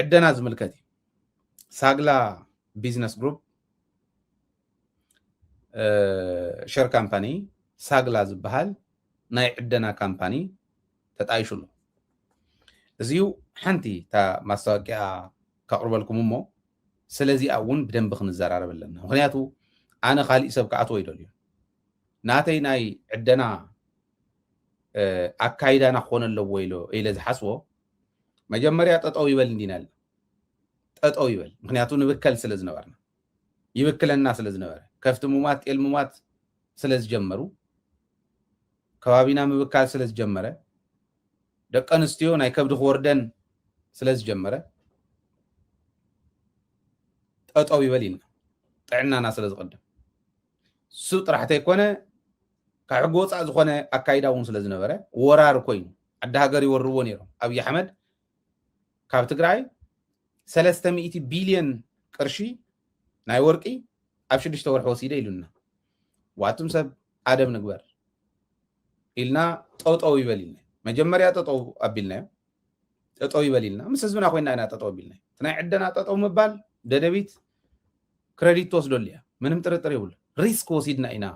ዕደና ዝምልከት እዩ። ሳግላ ቢዝነስ ግሩፕ ሸር ካምፓኒ ሳግላ ዝበሃል ናይ ዕደና ካምፓኒ ተጣይሹ ኣሎ። እዚዩ ሓንቲ እታ ማስታወቂያ ከቕርበልኩም እሞ ስለዚኣ እውን ብደንቢ ክንዘራረብ ኣለና። ምክንያቱ ኣነ ካሊእ ሰብ ክኣትዎ ይደልዩ። ናተይ ናይ ዕደና ኣካይዳና ክኾነ ኣለዎ ኢለ ዝሓስቦ መጀመርያ ጠጠው ይበል እንዲና ጠጠው ይበል። ምክንያቱ ንብከል ስለ ዝነበርና፣ ይብክለና ስለ ዝነበረ፣ ከፍቲ ሙማት ጤል ሙማት ስለ ዝጀመሩ፣ ከባቢና ምብካል ስለ ዝጀመረ፣ ደቂ ኣንስትዮ ናይ ከብዲ ክወርደን ስለ ዝጀመረ ጠጠው ይበል ኢልና፣ ጥዕናና ስለ ዝቐድም። እሱ ጥራሕ ተይኮነ ካብ ሕጊ ወፃእ ዝኾነ ኣካይዳ እውን ስለ ዝነበረ ወራር ኮይኑ ዓዲ ሃገር ይወርዎ ነይሮም። ኣብይ ኣሕመድ ካብ ትግራይ ሰለስተ ሚእቲ ቢልዮን ቅርሺ ናይ ወርቂ ኣብ ሽዱሽተ ወርሒ ወሲደ ኢሉና። ዋቱም ሰብ ኣደብ ንግበር ኢልና ጠጠው ይበል ኢልና መጀመርያ ጠጠው ኣቢልናዮ። ጠጠው ይበል ኢልና ምስ ህዝብና ኮይና ኢና ጠጠው ኣቢልና። እቲ ናይ ዕደና ጠጠው ምባል ደደቢት ክረዲት ትወስደሉ እያ። ምንም ጥርጥር የብሉ። ሪስክ ወሲድና ኢና።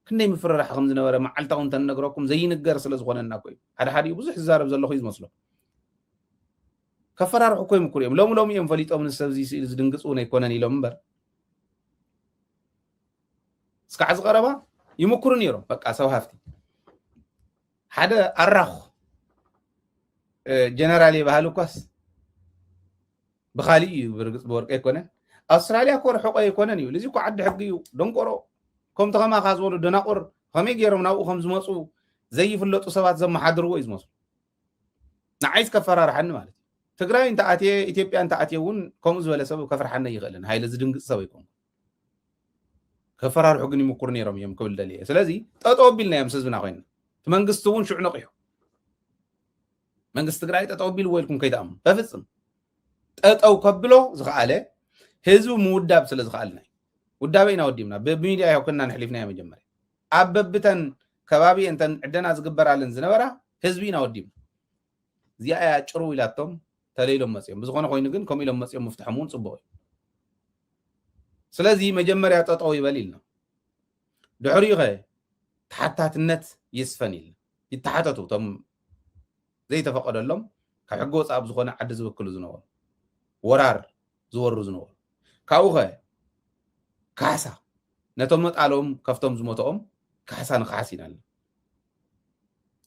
ክንደይ ምፍርራሕ ከም ዝነበረ መዓልታዊ እንተንነግረኩም ዘይንገር ስለ ዝኾነና እኮ እዩ። ሓደ ሓዲኡ ብዙሕ ዝዛረብ ዘለኹ እዩ ዝመስሎ። ከፈራርሑ እኮ ይምክሩ እዮም። ሎሚ ሎሚ እዮም ፈሊጦም ንሰብ እዚ ስኢሉ ዝድንግፅ እውን ኣይኮነን ኢሎም እምበር እስካዕ ዝቐረባ ይምክሩ ነይሮም። በቃ ሰብ ሃፍቲ ሓደ ኣራኹ ጀነራል የባህል እኳስ ብኻሊእ እዩ። ብርግፅ ብወርቂ ኣይኮነን። ኣውስትራሊያ እኮ ርሑቆ ኣይኮነን እዩ። እዚ እኮ ዓዲ ሕጊ እዩ። ደንቆሮ ከምቲ ከማኻ ዝበሉ ደናቁር ከመይ ገይሮም ናብኡ ከም ዝመፁ ዘይፍለጡ ሰባት ዘመሓድርዎ እዩ ዝመስሉ። ንዓይስ ከፈራርሓኒ ማለት እዩ። ትግራይ እንተኣትየ ኢትዮጵያ እንተኣትየ እውን ከምኡ ዝበለ ሰብ ከፍርሓኒ ኣይኽእልን። ሃይለ ዝድንግፅ ሰብ ኣይኮንኩ። ከፈራርሑ ግን ይምኩሩ ነይሮም እዮም ክብል ደልየ። ስለዚ ጠጠው ኣቢልና እዮም ህዝብና ኮይና እቲ መንግስቲ እውን ሽዑ ነቂሑ መንግስቲ ትግራይ ጠጠው ኣቢልዎ ኢልኩም ከይትኣምኑ በፍፅም። ጠጠው ከብሎ ዝኸኣለ ህዝቡ ምውዳብ ስለ ዝኸኣልና እዩ። ውዳበ ኢና ወዲብና። ብሚድያ ይኮንና ንሕሊፍናዮ መጀመርያ ኣብ በብተን ከባቢ እንተን ዕደና ዝግበራለን ዝነበራ ህዝቢ ኢና ወዲብና። እዚኣ እያ ጭርው ኢላቶም ተለይሎም መፅኦም። ብዝኾነ ኮይኑ ግን ከምኡ ኢሎም መፅኦም ምፍትሖም እውን ፅቡቅ እዩ። ስለዚ መጀመርያ ጠጠው ይበል ኢልና ድሕሪኡ ኸ ተሓታትነት ይስፈን ኢልና ይተሓተቱ እቶም ዘይተፈቀደሎም ካብ ሕጊ ወፃእ ኣብ ዝኾነ ዓዲ ዝብክሉ ዝነበሩ ወራር ዝወሩ ዝነበሩ ካብኡ ኸ ካሕሳ ነቶም መጣሎም ከፍቶም ዝሞተኦም ካሕሳ ንካሕስ ኢና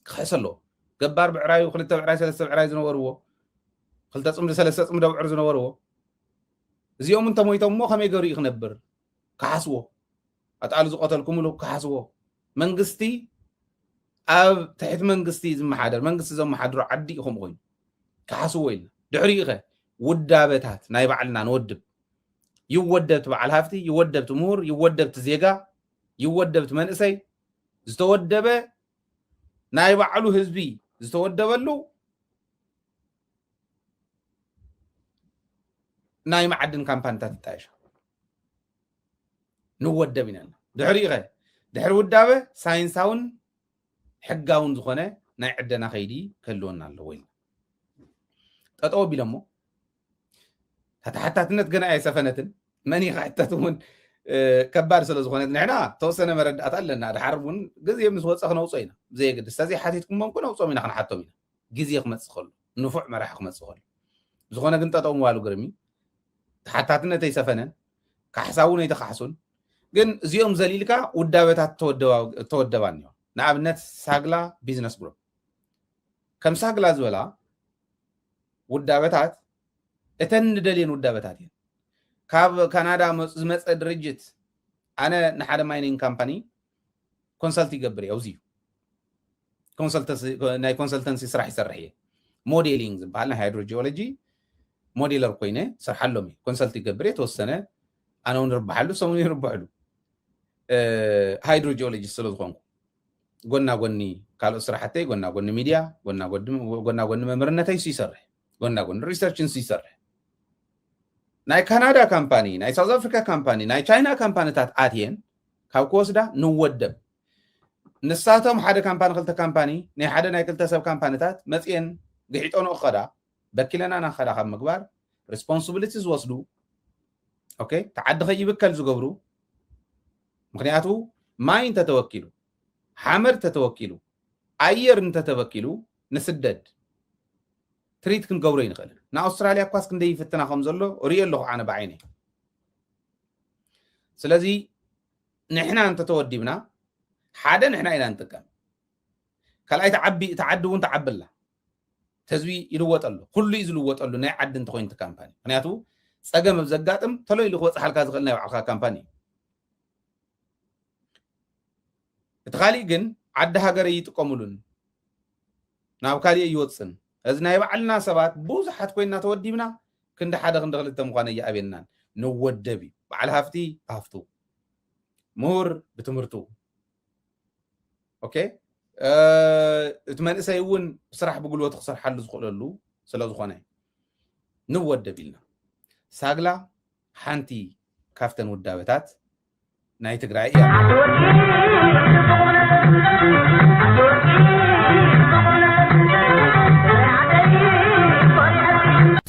ክሕስ ኣለዎ። ገባር ብዕራዩ ክልተ ብዕራይ ሰለስተ ብዕራይ ዝነበርዎ ክልተ ፅምዲ ሰለስተ ፅምዲ ኣብዑር ዝነበርዎ እዚኦም እንተሞይቶም እሞ ከመይ ገሩ እዩ ክነብር? ካሓስዎ ኣጣሉ ዝቀተልኩምሉ ካሓስዎ መንግስቲ ኣብ ትሕቲ መንግስቲ ዝመሓደር መንግስቲ ዘመሓድሮ ዓዲ እዩ ከምኡ ኮይኑ ካሓስዎ ኢልና ድሕሪኡ ኸ ውዳበታት ናይ ባዕልና ንወድብ ይወደብ እቲ በዓል ሃፍቲ ይወደብ እቲ ምሁር ይወደብ እቲ ዜጋ ይወደብ እቲ መንእሰይ ዝተወደበ ናይ ባዕሉ ህዝቢ ዝተወደበሉ ናይ መዓድን ካምፓኒታት ይጣየሻ ንወደብ ኢና ድሕሪኡ ኸ ድሕሪ ውዳበ ሳይንሳውን ሕጋውን ዝኾነ ናይ ዕደና ከይዲ ክህልወና ኣለዎ ኢልና ጠጠው ኣቢሎሞ ተተሓታትነት ገና ኣይሰፈነትን መን ይኽሕተት እውን ከባድ ስለ ዝኾነት ንሕና ተወሰነ መረዳእታ ኣለና ድሓር እውን ግዜ ምስ ወፀ ክነውፅኦ ኢና ብዘየገድስ ተዘይሓቲትኩሞም ክነውፅኦም ኢና ክንሓቶም ኢና ግዜ ክመፅእ ከሎ ንፉዕ መራሒ ክመፅእ ከሎ ዝኾነ ግን ጠጠው ምባሉ ግርሚ ተሓታትነት ኣይሰፈነን ካሕሳ እውን ኣይተካሕሱን ግን እዚኦም ዘሊልካ ውዳበታት ተወደባ እኒኦ ንኣብነት ሳግላ ቢዝነስ ግሩፕ ከም ሳግላ ዝበላ ውዳበታት እተን ንደልየን ውዳበታት እየን ካብ ካናዳ ዝመፀ ድርጅት ኣነ ንሓደ ማይኒንግ ካምፓኒ ኮንሰልት ይገብር እየ ኣብዚ ናይ ኮንሰልተንሲ ስራሕ ይሰርሕ እየ ሞዴሊንግ ዝበሃል ናይ ሃይድሮጂኦሎጂ ሞዴለር ኮይነ ስርሓሎም እየ ኮንሰልት ይገብር እየ ተወሰነ ኣነ እውን ርብሓሉ ሰሙን ይርብሕሉ ሃይድሮጂኦሎጂ ስለ ዝኾንኩ ጎና ጎኒ ካልኦት ስራሕተይ ጎና ጎኒ ሚድያ ጎና ጎኒ መምህርነተይ ንሱ ይሰርሕ ጎና ጎኒ ሪሰርች ንሱ ይሰርሕ ናይ ካናዳ ካምፓኒ ናይ ሳውዝ ኣፍሪካ ካምፓኒ ናይ ቻይና ካምፓኒታት ኣትየን ካብ ክወስዳ ንወደብ ንሳቶም ሓደ ካምፓኒ ክልተ ካምፓኒ ናይ ሓደ ናይ ክልተ ሰብ ካምፓኒታት መፅየን ግሒጦ ንኡ ከዳ በኪለና ናኸዳ ካብ ምግባር responsibility ዝወስዱ፣ okay፣ እቲ ዓዲ ከይብከል ዝገብሩ። ምክንያቱ ማይ እንተተወኪሉ፣ ሓመድ እንተተወኪሉ፣ ኣየር እንተተበኪሉ ንስደድ። ትሪት ክንገብሮ ይንኽእል። ንኣውስትራልያ እኳስ ክንደይ ይፍትና ከም ዘሎ ርእዮ ኣለኹ ኣነ ብዓይነይ። ስለዚ ንሕና እንተተወዲብና፣ ሓደ ንሕና ኢና ንጥቀም፣ ካልኣይ እቲ ዓቢ፣ እቲ ዓዲ እውን ተዓብላ፣ እቲ ህዝቢ ይልወጠሉ። ኩሉ እዩ ዝልወጠሉ ናይ ዓዲ እንተኮይኑ እቲ ካምፓኒ። ምክንያቱ ጸገም ኣብ ዘጋጥም ተሎ ኢሉ ክበጽሓልካ ዝኽእል ናይ ባዕልካ ካምፓኒ እዩ። እቲ ካሊእ ግን ዓዲ ሃገር ይጥቀሙሉን ናብ ካሊእ ይወፅን። እዚ ናይ ባዕልና ሰባት ብዙሓት ኮይና ተወዲብና ክንዲ ሓደ ክንዲ ክልተ ምኳን እየኣብየናን። ንወደብ እዩ። በዓል ሃፍቲ ሃፍቱ፣ ምሁር ብትምህርቱ፣ okay፣ እቲ መንእሰይ እውን ብስራሕ ብጉልበቱ ክሰርሓሉ ዝኽእለሉ ስለዝኾነ ንወደብ ኢልና። ሳግላ ሓንቲ ካብተን ውዳበታት ናይ ትግራይ እያ።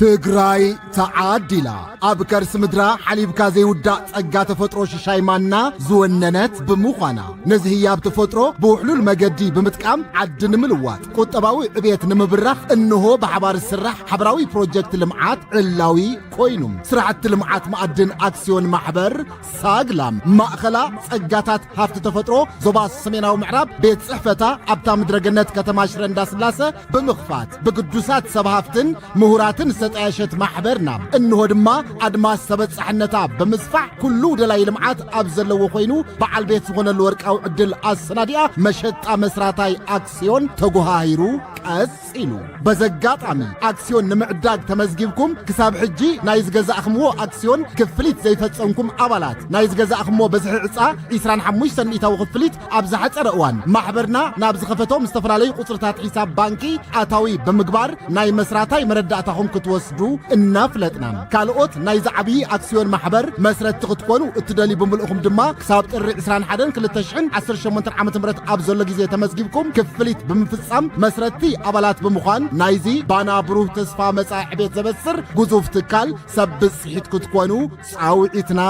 ትግራይ ተዓዲላ። ኣብ ከርሲ ምድራ ሓሊብካ ዘይውዳእ ጸጋ ተፈጥሮ ሽሻይ ማና ዝወነነት ብምዃና፣ ነዚ ህያብ ተፈጥሮ ብውሕሉል መገዲ ብምጥቃም ዓዲ ንምልዋጥ፣ ቁጠባዊ ዕብየት ንምብራኽ እንሆ ብሓባር ዝስራሕ ሓበራዊ ፕሮጀክት ልምዓት ዕላዊ ኮይኑ። ስራሕቲ ልምዓት መኣድን ኣክስዮን ማሕበር ሳግላም ማእኸላ ጸጋታት ሃፍቲ ተፈጥሮ ዞባ ሰሜናዊ ምዕራብ ቤት ጽሕፈታ ኣብታ ምድረገነት ከተማ ሽረ እንዳስላሰ ብምኽፋት ብግዱሳት ሰብ ሃፍትን ምሁራትን ዝተጣየሸት ማሕበርና እንሆ ድማ ኣድማስ ተበጻሕነታ ብምስፋሕ ኩሉ ደላይ ልምዓት ኣብ ዘለዎ ኮይኑ በዓል ቤት ዝኾነሉ ወርቃዊ ዕድል ኣሰናዲኣ መሸጣ መስራታይ ኣክስዮን ተጎሃሂሩ ቀስ ኢሉ። በዚ ኣጋጣሚ ኣክስዮን ንምዕዳግ ተመዝጊብኩም ክሳብ ሕጂ ናይ ዝገዛእኽምዎ ኣክስዮን ክፍሊት ዘይፈጸምኩም ኣባላት ናይ ዝገዛእኽምዎ በዝሒ ዕጻ ዕስራን ሓሙሽተን ሚእታዊ ክፍሊት ኣብ ዝሓጸረ እዋን ማሕበርና ናብ ዝኸፈቶም ዝተፈላለዩ ቁጽርታት ሒሳብ ባንኪ ኣታዊ ብምግባር ናይ መስራታይ መረዳእታኹም ክትወስዱ እናፍለጥና። ካልኦት ናይዚ ዓብዪ ኣክስዮን ማሕበር መስረትቲ ክትኮኑ እትደልዩ ብምልእኹም ድማ ክሳብ ጥሪ ዕስራን ሓደን ክልተ ሽሕን ዓሰርተ ሸሞንተን ዓመተ ምህረት ኣብ ዘሎ ግዜ ተመዝጊብኩም ክፍሊት ብምፍጻም መስረትቲ ኣባላት ብምዃን ናይዚ ባና ብሩህ ተስፋ መጻኢ ዕቤት ዘበስር ግዙፍ ትካል ሰብ ብጽሒት ክትኮኑ ጻውዒትና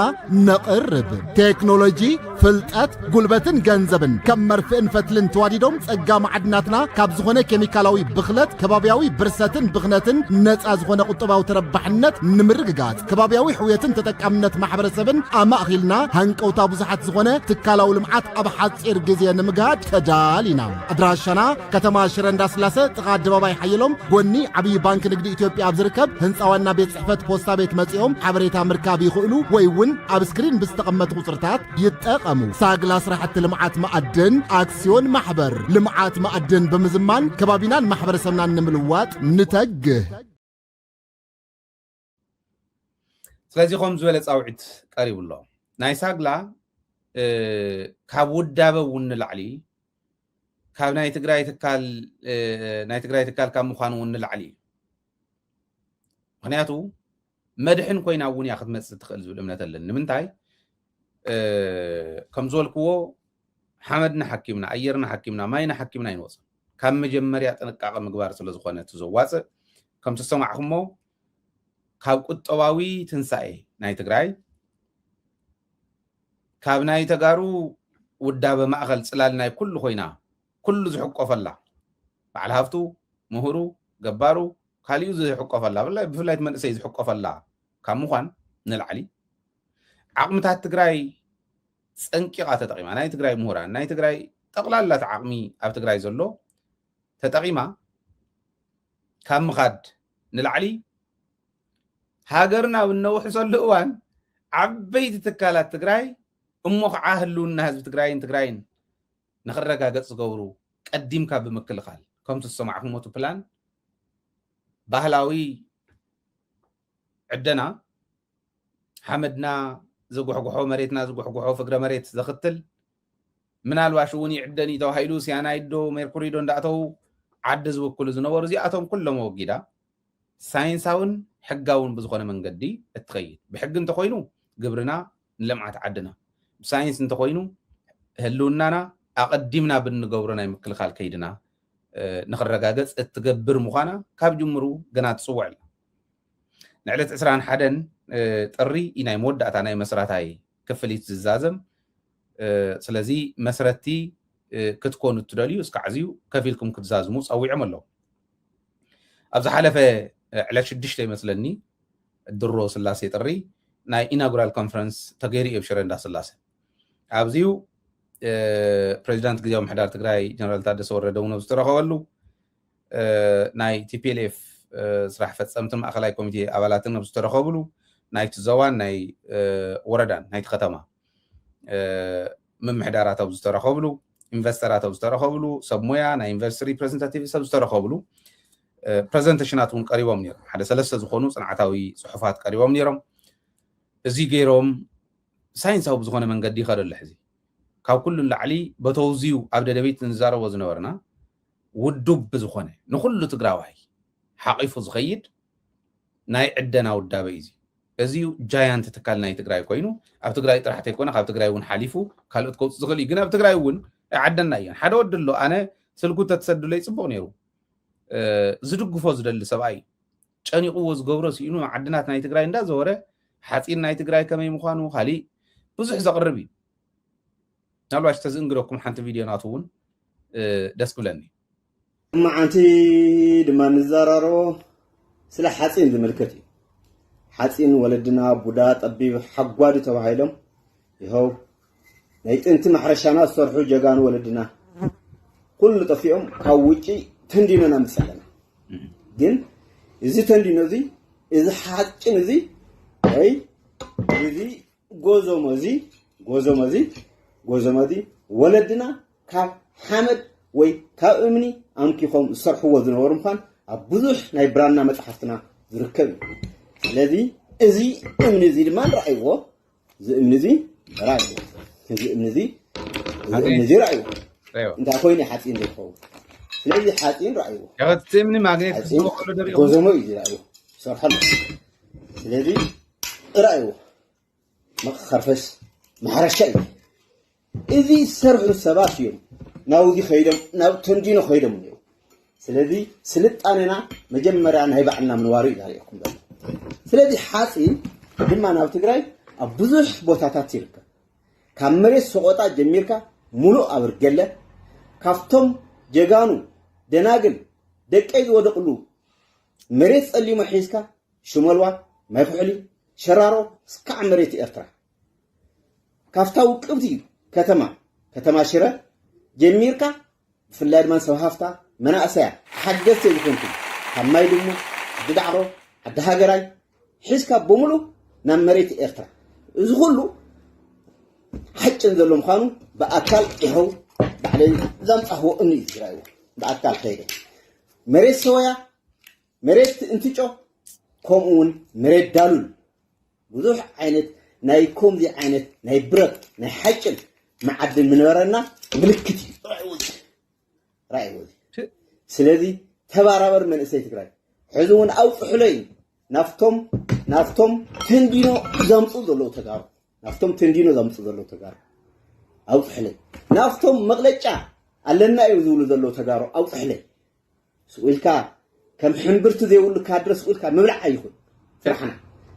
ነቕርብ። ቴክኖሎጂ፣ ፍልጠት፣ ጉልበትን ገንዘብን ከም መርፍእን ፈትልን ተዋዲዶም ጸጋ ማዕድናትና ካብ ዝኾነ ኬሚካላዊ ብኽለት፣ ከባብያዊ ብርሰትን ብኽነትን ነጻ ዝኾነ ቁጠባዊ ተረባሕነት ንምርግጋጽ፣ ከባብያዊ ሕውየትን ተጠቃምነት ማሕበረሰብን ኣማእኺልና ሃንቀውታ ብዙሓት ዝኾነ ትካላዊ ልምዓት ኣብ ሓጺር ግዜ ንምግሃድ ተዳሊና። ኣድራሻና ከተማ ሽረ እንዳስላሰ ጥቓ ኣደባባይ ሓየሎም ጎኒ ዓብዪ ባንክ ንግዲ ኢትዮጵያ ኣብ ዝርከብ ህንፃ ዋና ቤት ጽሕፈት ፖስታ ቤት መጺኦም ሓበሬታ ምርካብ ይኽእሉ ወይ እውን ኣብ ስክሪን ብዝተቐመጡ ቁጽርታት ይጠቐሙ። ሳግላ ስራሕቲ ልምዓት መኣድን ኣክስዮን ማሕበር ልምዓት መኣድን ብምዝማን ከባቢናን ማሕበረሰብናን ንምልዋጥ ንተግህ። ስለዚ ከም ዝበለ ጻውዒት ቀሪቡ ኣሎ። ናይ ሳግላ ካብ ውዳበ እውን ንላዕሊ ካብ ናይ ትግራይ ትካል ናይ ትግራይ ትካል ካብ ምዃኑ እውን ንላዕሊ እዩ። ምክንያቱ መድሕን ኮይና እውን እያ ክትመፅእ ትኽእል ዝብል እምነት ኣለኒ። ንምንታይ ከም ዝበልክዎ ሓመድና ሓኪምና፣ ኣየርና ሓኪምና፣ ማይና ሓኪምና ኣይንወፅን። ካብ መጀመርያ ጥንቃቐ ምግባር ስለዝኾነ እቲ ዘዋፅእ ከምቲ ዝሰማዕኹሞ ካብ ቁጠባዊ ትንሳኤ ናይ ትግራይ ካብ ናይ ተጋሩ ውዳበ ማእኸል ፅላል ናይ ኩሉ ኮይና ኩሉ ዝሕቆፈላ በዓል ሃፍቱ፣ ምሁሩ፣ ገባሩ፣ ካሊኡ ዝሕቆፈላ ብፍላይ ብፍላይ እቲ መንእሰይ ዝሕቆፈላ ካብ ምዃን ንላዕሊ ዓቕምታት ትግራይ ፀንቂቓ ተጠቒማ ናይ ትግራይ ምሁራን ናይ ትግራይ ጠቕላላ እቲ ዓቕሚ ኣብ ትግራይ ዘሎ ተጠቒማ ካብ ምኻድ ንላዕሊ ሃገርና ኣብ እነውሕሰሉ እዋን ዓበይቲ ትካላት ትግራይ እሞ ከዓ ህልውና ህዝቢ ትግራይን ትግራይን ንክረጋገፅ ዝገብሩ ቀዲምካ ብምክልኻል ከምቲ ዝሰማዕኹሞ እቲ ፕላን ባህላዊ ዕደና ሓመድና ዝጉሕጉሖ መሬትና ዝጉሕጉሖ ፍግረ መሬት ዘኽትል ምናልባሽ እውን ይዕደን እዩ ተባሂሉ ሲያናይድ ዶ ሜርኩሪ ዶ እንዳእተው ዓዲ ዝውክሉ ዝነበሩ እዚኣቶም ኩሎም ኣወጊዳ ሳይንሳውን ሕጋውን ብዝኾነ መንገዲ እትኸይድ ብሕጊ እንተኾይኑ ግብርና ንልምዓት ዓድና ብሳይንስ እንተኾይኑ ህልውናና ኣቐዲምና ብንገብሮ ናይ ምክልኻል ከይድና ንክረጋገፅ እትገብር ምዃና ካብ ጅምሩ ገና ትፅውዕ ኣላ። ንዕለት ዕስራን ሓደን ጥሪ ናይ መወዳእታ ናይ መስራታይ ክፍሊት ዝዛዘም። ስለዚ መስረቲ ክትኮኑ እትደልዩ እስካዕ ኣዝዩ ከፊልኩም ክትዛዝሙ ጸዊዖም ኣለዉ። ኣብ ዝሓለፈ ዕለት ሽዱሽተ ይመስለኒ ድሮ ስላሴ ጥሪ ናይ ኢናጉራል ኮንፈረንስ ተገይሩ እዩ ኣብ ሽረ እንዳስላሴ። ኣብዚዩ ፕሬዚዳንት ግዜያዊ ምሕዳር ትግራይ ጀነራል ታደሰ ወረደ እውን ኣብ ዝተረኸበሉ፣ ናይ ቲፒኤልኤፍ ስራሕ ፈፀምትን ማእኸላይ ኮሚቴ ኣባላትን ኣብ ዝተረኸብሉ፣ ናይቲ ዞባን ናይ ወረዳን ናይቲ ከተማ ምምሕዳራት ኣብ ዝተረኸብሉ፣ ኢንቨስተራት ኣብ ዝተረኸብሉ፣ ሰብ ሞያ፣ ናይ ኢንቨስተር ሪፕሬዘንታቲቭስ ኣብ ዝተረኸብሉ ፕሬዘንቴሽናት እውን ቀሪቦም ነይሮም። ሓደ ሰለስተ ዝኾኑ ፅንዓታዊ ፅሑፋት ቀሪቦም ነይሮም። እዚ ገይሮም ሳይንሳዊ ብዝኾነ መንገዲ ይኸደሉ። ሕዚ ካብ ኩሉ ንላዕሊ በተውዝዩ ኣብ ደደቢት ንዛረቦ ዝነበርና ውዱብ ብዝኾነ ንኩሉ ትግራዋይ ሓቂፉ ዝኸይድ ናይ ዕደና ውዳበ እዩ። እዚ ጃያንት ትካል ናይ ትግራይ ኮይኑ ኣብ ትግራይ ጥራሕ ተይኮነ ካብ ትግራይ እውን ሓሊፉ ካልኦት ከውፅእ ዝኽእል እዩ። ግን ኣብ ትግራይ እውን ኣይዓደና እየን። ሓደ ወዲ ኣሎ፣ ኣነ ስልኩ ተትሰዱለይ ፅቡቕ ነይሩ። ዝድግፎ ዝደሊ ሰብኣይ ጨኒቕዎ ዝገብሮ ስኢኑ መዓድናት ናይ ትግራይ እንዳዘወረ ሓፂን ናይ ትግራይ ከመይ ምዃኑ ካሊእ ብዙሕ ዘቕርብ እዩ። ምናልባሽ ተዝእንግደኩም ሓንቲ ቪድዮ ናቱ እውን ደስ ክብለኒ። መዓንቲ ድማ ንዘራረቦ ስለ ሓፂን ዝምልከት እዩ። ሓፂን ወለድና ቡዳ፣ ጠቢብ፣ ሓጓዲ ተባሂሎም ይኸው ናይ ጥንቲ ማሕረሻና ዝሰርሑ ጀጋኑ ወለድና ኩሉ ጠፊኦም ካብ ውጪ ተንዲኖና ምስ ኣለና። ግን እዚ ተንዲኖ እዚ፣ እዚ ሓፂን እዚ ወይ እዚ ጎዞሞ እዚ፣ ጎዞሞ እዚ፣ ጎዞሞ እዚ ወለድና ካብ ሓመድ ወይ ካብ እምኒ ኣምኪኾም ዝሰርሕዎ ዝነበሩ ምዃን ኣብ ብዙሕ ናይ ብራና መፅሓፍትና ዝርከብ እዩ። ስለዚ እዚ እምኒ እዚ ድማ ንረኣይዎ፣ እዚ እምኒ እዚ ረኣይዎ፣ እዚ እምኒ እዚ፣ እዚ እምኒ እዚ ረኣይዎ። እንታይ ኮይኑ ሓፂን ዘይኸውን? ስለዚ ሓፂን ረኣይዎ። እቲ እምኒ ማግኔት ሓፂን ክዝወቀሉ ደሪኹም? ጎዘሞ እዩ እዚ ረኣይዎ፣ ይሰርሐሉ። ስለዚ ረኣይዎ፣ መኸርፈስ ማሕረሻ እዩ። እዚ ዝሰርሑ ሰባት እዮም ናብዚ ከይዶም፣ ናብ ተንዲኖ ከይዶም እኒው። ስለዚ ስልጣኔና መጀመርያ ናይ ባዕልና ምንባሩ እዩ ዛሪእኩም ዘሎ። ስለዚ ሓፂን ድማ ናብ ትግራይ ኣብ ብዙሕ ቦታታት ይርከብ። ካብ መሬት ሰቆጣ ጀሚርካ ሙሉእ ኣብርገለ፣ ካብቶም ጀጋኑ ደናግል ደቀይ ዝወደቕሉ መሬት ጸሊሞ ሒዝካ ሽመልዋ፣ ማይ ኩሕሊ፣ ሸራሮ እስካዕ መሬት ኤርትራ፣ ካብታ ውቅብቲ ከተማ፣ ከተማ ሽረ ጀሚርካ፣ ብፍላይ ድማ ሰብ ሃፍታ መናእሰያ ሓገዝቲ ዝኾንኩም ካብ ማይ ድሙ፣ ዓዲ ዳዕሮ፣ ዓዲ ሃገራይ ሒዝካ ብምሉ ናብ መሬት ኤርትራ። እዚ ኩሉ ሓጭን ዘሎ ምዃኑ ብኣካል ይኸው ባዕለይ ዘምጻኽዎ እምኒ እዩ ዝረኣይዎ። ብኣካል ከይደ መሬት ሰወያ፣ መሬት እንትጮ፣ ከምኡ እውን መሬት ዳሉል ብዙሕ ዓይነት ናይ ከምዚ ዓይነት ናይ ብረት ናይ ሓጭን መዓድን ምንበረና ምልክት እዩ። ራእይዎ እዚ፣ ራእይዎ እዚ። ስለዚ ተባራበር መንእሰይ ትግራይ፣ ሕዚ እውን ኣውፅሑለይ ናብቶም፣ ናብቶም ተንዲኖ ዘምፁ ዘለዉ ተጋሩ፣ ናብቶም ተንዲኖ ዘምፁ ዘለዉ ተጋሩ ኣውፅሑለይ፣ ናብቶም መቕለጫ ኣለና እዩ ዝብሉ ዘለዉ ተጋሩ ኣውፅሑለይ። ስቕ ኢልካ ከም ሕምብርቲ ዘይብሉ ካድረ ስቕ ኢልካ ምብላዕ ኣይኹን ስራሕና።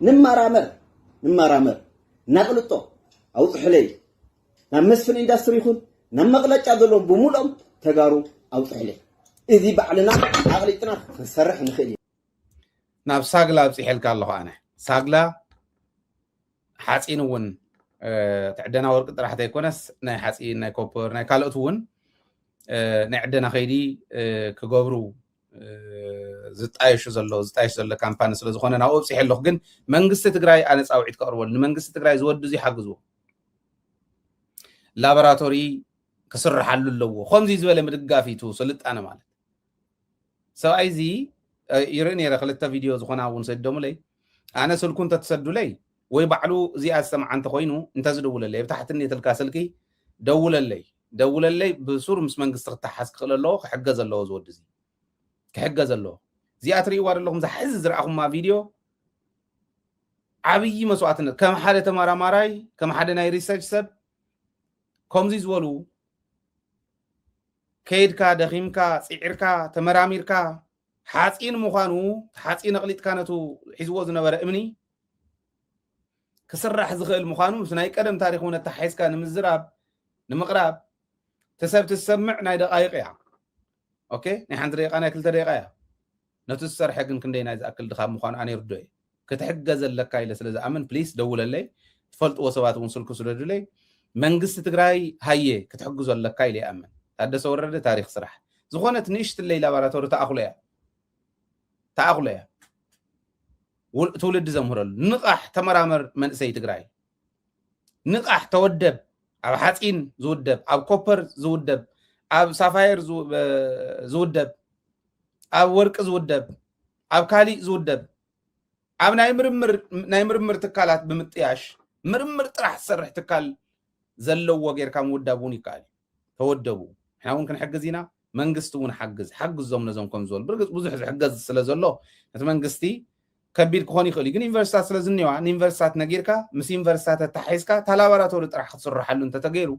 ንመራመር፣ ንመራመር፣ ናቕልጦ ኣውፅሑለይ። ናብ መስፍን ኢንዳስትሪ ይኹን ናብ መቕለጫ ዘለዎም ብምሉኦም ተጋሩ ኣውፅሑለይ። እዚ ባዕልና ኣቕሊጥና ክንሰርሕ ንኽእል ኢና። ናብ ሳግላ ኣብፂሐልካ ኣለኹ ኣነ። ሳግላ ሓፂን እውን፣ እ፣ እቲ ዕደና ወርቂ ጥራሕ ዘይኮነስ ናይ ሓፂን፣ ናይ ኮፐር፣ ናይ ካልኦት እውን፣ እ፣ ናይ ዕደና ከይዲ፣ እ፣ ክገብሩ፣ እ፣ ዝጣየሹ ዘሎ፣ ዝጣየሽ ዘሎ ካምፓኒ ስለ ዝኾነ ናብኡ ኣብፂሐ ኣለኹ። ግን መንግስቲ ትግራይ ኣነ ፃውዒት ከቕርበሉ፣ ንመንግስቲ ትግራይ ዝወዱ እዚ ሓግዝዎ። ላቦራቶሪ ክስርሓሉ ኣለዎ። ከምዚ ዝበለ ምድጋፍ እዩ እቲ ስልጣነ ማለት። ሰብኣይ እዚ፣ እ፣ ይርኢ ነይረ፣ ክልተ ቪድዮ ዝኾና እውን ሰዶምለይ። ኣነ ስልኩ እንተትሰዱለይ ወይ ባዕሉ እዚኣ ዝሰምዓ እንተኾይኑ እንተዝድውለለይ፣ ኣብ ታሕቲ እኒኤትልካ ስልኪ ደውለለይ፣ ደውለለይ። ብሱር ምስ መንግስቲ ክተሓዝ ክኽእል ኣለዎ፣ ክሕገዝ ኣለዎ እዚ ወዲ እዚ። ክሕገዝ ኣለዎ። እዚኣ ትርእይዋ ዘለኹም፣ እዛ ሕዚ ዝረኣኹማ ቪድዮ ዓብዪ መስዋዕትነት፣ ከም ሓደ ተመራማራይ፣ ከም ሓደ ናይ ሪሰርች ሰብ፣ ከምዚ ዝበሉ ከይድካ፣ ደኺምካ፣ ጽዒርካ፣ ተመራሚርካ፣ ሓፂን ምዃኑ፣ ሓፂን ኣቕሊጥካ ነቱ ሒዝዎ ዝነበረ እምኒ ክስራሕ ዝኽእል ምዃኑ ምስ ናይ ቀደም ታሪክ እውን ኣተሓሒዝካ ንምዝራብ፣ ንምቕራብ፣ እቲ ሰብ ትሰምዕ ናይ ደቓይቕ እያ። ኦኬ፣ ናይ ሓንቲ ደቂቃ፣ ናይ ክልተ ደቂቃ እያ። ነቲ ዝሰርሐ ግን ክንደይ ናይ ዝኣክል ድኻም ምዃኑ ኣነ ይርዶ እየ። ክትሕገዝ ኣለካ ኢለ ስለ ዝኣምን ፕሊስ ደውለለይ። ትፈልጥዎ ሰባት እውን ስልኩ ስደዱለይ። መንግስቲ ትግራይ ሃየ ክትሕግዞ ኣለካ ኢለ ይኣምን። ታደሰ ወረደ ታሪክ ስራሕ። ዝኾነት ንእሽትለይ ላባራቶሪ ተኣኽሎ እያ። ተኣኽሎ እያ። ውል- ትውልዲ ዘምህረሉ። ንቓሕ ተመራመር መንእሰይ ትግራይ። ንቓሕ ተወደብ። ኣብ ሓፂን ዝውደብ፣ ኣብ ኮፐር ዝውደብ፣ ኣብ ሳፋየር ዝው- ዝውደብ፣ ኣብ ወርቂ ዝውደብ፣ ኣብ ካሊእ ዝውደብ፣ ኣብ ናይ ምርምር ናይ ምርምር ትካላት ብምጥያሽ ምርምር ጥራሕ ዝሰርሕ ትካል ዘለዎ ጌርካ ምውዳብ እውን ይከኣል እዩ። ተወደቡ። ንሕና እውን ክንሕግዝ ኢና። መንግስቲ እውን ሓግዝ፣ ሓግዞም ነዞም ከም ዝበሉ ብርግፅ ብዙሕ ዝሕገዝ ስለ ዘሎ ነቲ መንግስቲ ከቢድ ክኾን ይኽእል እዩ። ግን ዩኒቨርሲታት ስለ ዝኒዋ ንዩኒቨርሲታት ነጊርካ ምስ ዩኒቨርሲታት ኣተሓሒዝካ እታ ላቦራቶሪ ጥራሕ ክትስርሓሉ እንተተገይሩ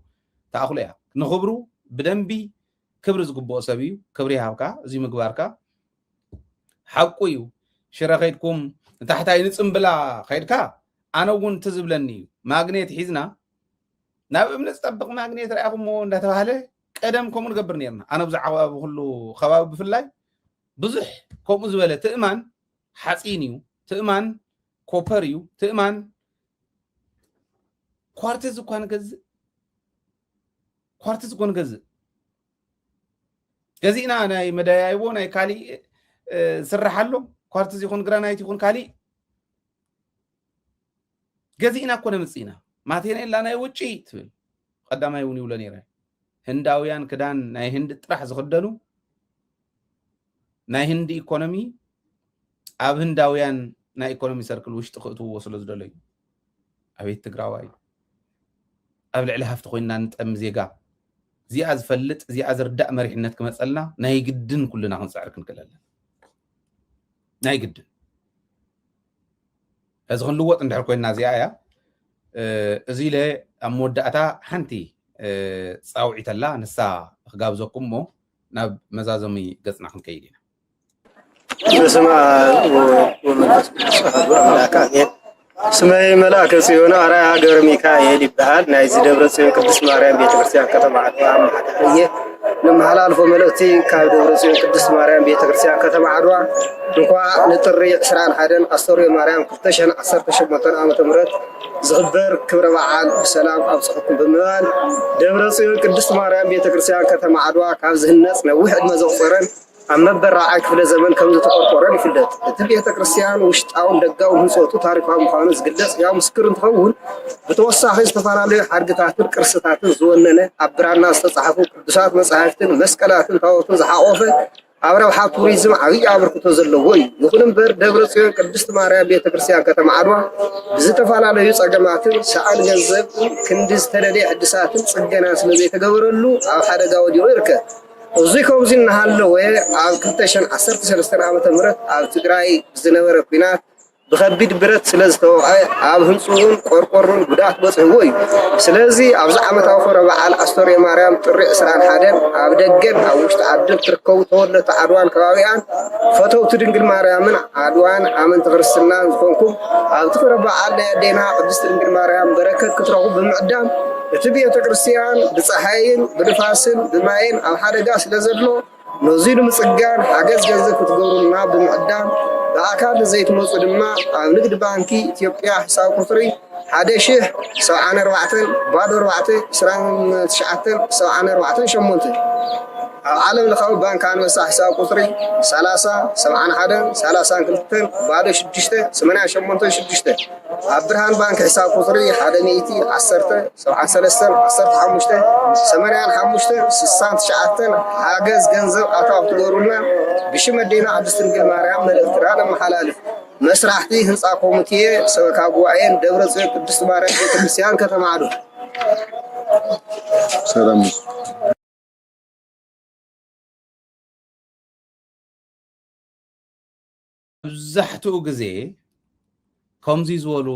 ተኣኽሎ እያ። ንኽብሩ ብደንቢ ክብሪ ዝግብኦ ሰብ እዩ። ክብሪ ይሃብካ እዚ ምግባርካ። ሓቁ እዩ። ሽረ ከይድኩም ንታሕታይ ንፅምብላ ከይድካ ኣነ እውን ትዝብለኒ እዩ። ማግኔት ሒዝና ናብ እምኒ ዝጠብቕ ማግኔት ረኣኹሞ እንዳተባሃለ ቀደም ከምኡ ንገብር ነርና። ኣነ ብዛዕባ ኩሉ ከባቢ ብፍላይ ብዙሕ ከምኡ ዝበለ ትእማን ሓፂን እዩ፣ ትእማን ኮፐር እዩ፣ ትእማን ኳርትዝ እኳ ንገዝእ፣ ኳርትዝ እኮ ንገዝእ። ገዚእና ናይ መደያይቦ ናይ ካሊእ ዝስራሕ ኣሎ። ኳርትዝ ይኹን ግራናይት ይኹን ካሊእ ገዚእና እኮ ነምፅእ ኢና። ማቴኔላ ናይ ውጭ ትብል ቀዳማይ እውን ይብሎ ነይረ። ህንዳውያን ክዳን ናይ ህንዲ ጥራሕ ዝኽደኑ ናይ ህንዲ ኢኮኖሚ ኣብ ህንዳውያን ናይ ኢኮኖሚ ሰርክል ውሽጢ ክእትውዎ ስለ ዝደለዩ። ኣቤት ትግራዋይ፣ ኣብ ልዕሊ ሃፍቲ ኮይንና ንጠሚ ዜጋ። እዚኣ ዝፈልጥ እዚኣ ዝርዳእ መሪሕነት ክመፀልና ናይ ግድን ኩልና ክንፅዕር ክንክእል ኣለና። ናይ ግድን እዚ ክንልወጥ እንድሕር ኮይንና እዚኣ እያ። እዚ ኢለ ኣብ መወዳእታ ሓንቲ ፃውዒት ኣላ፣ ንሳ ክጋብዘኩም እሞ ናብ መዛዘሚ ገፅና ክንከይድ ኢና። በስመ አብ ወወልድ ወመንፈስ ቅዱስ አሐዱ አምላክ አሜን። ስመይ መልአከ ጽዮን አርአያ ገብረ ሚካኤል ይበሃል። ናይዚ ደብረ ጽዮን ቅድስት ማርያም ቤተክርስትያን ከተማ ዓድዋ ኣመሓዳሪ እየ። ነመሓላልፎ መልእክቲ ካብ ደብረ ጽዮን ቅድስት ማርያም ቤተክርስትያን ከተማ ዓድዋ እንኳዕ ንጥሪ ዕስራን ሓደን ኣስተርእዮ ማርያም ክልተ ሽሕን ዓሰርተ ሸሞንተን ዓመተ ምህረት ዝኽበር ክብረ በዓል ብሰላም ኣብፅሐኩም ብምባል ደብረ ጽዮን ቅድስት ማርያም ቤተክርስትያን ከተማ ዓድዋ ካብ ዝህነፅ ነዊሕ ዕድመ ዘቑፀረን ኣብ መበል ራብዓይ ክፍለ ዘመን ከም ዝተቖርቆረን ይፍለጥ። እቲ ቤተ ክርስቲያን ውሽጣውን ደጋውን ህንፀቱ ታሪካዊ ምዃኑ ዝግለፅ ህያው ምስክር እንትኸውን፣ ብተወሳኺ ዝተፈላለዩ ሓድግታትን ቅርስታትን ዝወነነ ኣብ ብራና ዝተፃሕፉ ቅዱሳት መፃሕፍትን መስቀላትን ታቦትን ዝሓቖፈ ኣብ ረብሓ ቱሪዝም ዓብዪ ኣበርክቶ ዘለዎ እዩ። ይኹን እምበር ደብረ ፅዮን ቅድስት ማርያም ቤተ ክርስቲያን ከተማ ዓድዋ ብዝተፈላለዩ ፀገማትን ሰኣን ገንዘብን ክንዲ ዝተደለየ ሕድሳትን ፅገናን ስለዘይተገበረሉ ኣብ ሓደጋ ወዲቑ ይርከብ። እዚ ከምዚ እናሃለወ ኣብ ክልተ ሽሕን ዓሰርተ ሰለስተን ዓመተ ምህረት ኣብ ትግራይ ብዝነበረ ኲናት ብኸቢድ ብረት ስለ ዝተወቕዐ ኣብ ህንፅኡን ቆርቆሮን ጉድኣት በፂሕዎ እዩ። ስለዚ ኣብዚ ዓመታዊ ክብረ በዓል ኣስተርእዮ ማርያም ጥሪ ዕስራን ሓደን ኣብ ደገን ኣብ ውሽጢ ዓድን ትርከቡ ተወለድቲ ዓድዋን ከባቢኣን ፈተውቲ ድንግል ማርያምን ዓድዋን ኣመንቲ ክርስትናን ዝኾንኩም ኣብቲ ክብረ በዓል ናይ ኣዴና ቅድስቲ ድንግል ማርያም በረከት ክትረኽቡ ብምዕዳም እቲ ቤተ ክርስቲያን ብፀሓይን ብንፋስን ብማይን ኣብ ሓደጋ ስለ ዘሎ ነዚ ንምፅጋን ሓገዝ ገንዘብ ክትገብሩልና ብምዕዳም ብኣካል ንዘይትመፁ ድማ ኣብ ንግዲ ባንኪ ኢትዮጵያ ሒሳብ ቁፅሪ ሓደ ሽሕ ሰብዓን ኣርባዕተን ባዶ ኣርባዕተ ዕስራን ትሽዓተን ሰብዓን ኣርባዕተን ሸሞንተ ኣብ ዓለም ለኻዊ ባንክ ኣንበሳ ሒሳብ ቁፅሪ ሰላሳ ሰብዓን ሓደን ሰላሳን ክልተን ባዶ ሽዱሽተ ሰማንያን ሸሞንተን ሽዱሽተ ኣብ ብርሃን ባንክ ሒሳብ ቁፅሪ ሓደ ሚእቲ ዓሰርተ ሰብዓን ሰለስተን ዓሰርተ ሓሙሽተ ሰማንያን ሓሙሽተ ስሳን ትሽዓተን ሓገዝ ገንዘብ ኣታዊ ክትገብሩልና ብሽም ኣዴና ቅድስት ድንግል ማርያም መልእኽትና ነመሓላልፍ። መስራሕቲ ህንፃ ኮሚቴ ሰበካ ጉባኤን ደብረ ፅዮን ቅድስት ማርያም ቤተክርስትያን ከተማ ዓድዋ። ሰላም። መብዛሕትኡ ግዜ ከምዚ ዝበሉ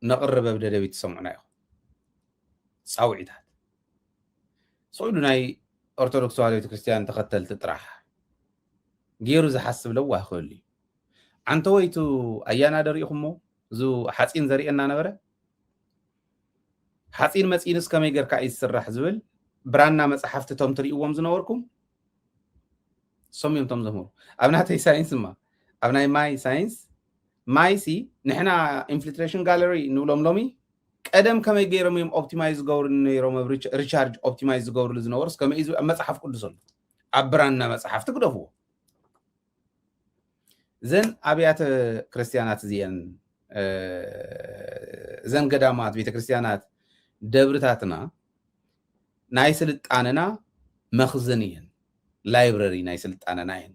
ነቕርብ ኣብ ደደቢት ትሰምዑና ኢኹም። ፃውዒታት ስቕ ኢሉ ናይ ኦርቶዶክስ ተዋህዶ ቤተክርስትያን ተኸተልቲ ጥራሕ ገይሩ ዝሓስብ ለዋህ ክህሉ እዩ። ዓንተወይቱ ኣያና ደሪእኹሞ? እዚ ሓፂን ዘርእየና ነበረ። ሓፂን መፂንስ ከመይ ጌርካ እዩ ዝስራሕ ዝብል ብራና መፅሓፍቲ ቶም ትርእይዎም ዝነበርኩም ሰሚዮም ቶም ዘምህሩ። ኣብ ናተይ ሳይንስ ማ ኣብ ናይ ማይ ሳይንስ ማይሲ ንሕና ኢንፊልትሬሽን ጋለሪ ንብሎም ሎሚ ቀደም ከመይ ገይሮም እዮም ኦፕቲማይዝ ዝገብሩ ነይሮም ሪቻርጅ ኦፕቲማይዝ ዝገብሩሉ ዝነበሩስ ከመይ እዩ ኣብ መፅሓፍ ቅዱስ ኣሎ። ኣብ ብራና መፅሓፍቲ ግደፍዎ። እዘን ኣብያተ ክርስቲያናት እዚአን እዘን ገዳማት ቤተክርስትያናት ደብርታትና ናይ ስልጣነና መኽዝን እየን። ላይብረሪ ናይ ስልጣነና እየን።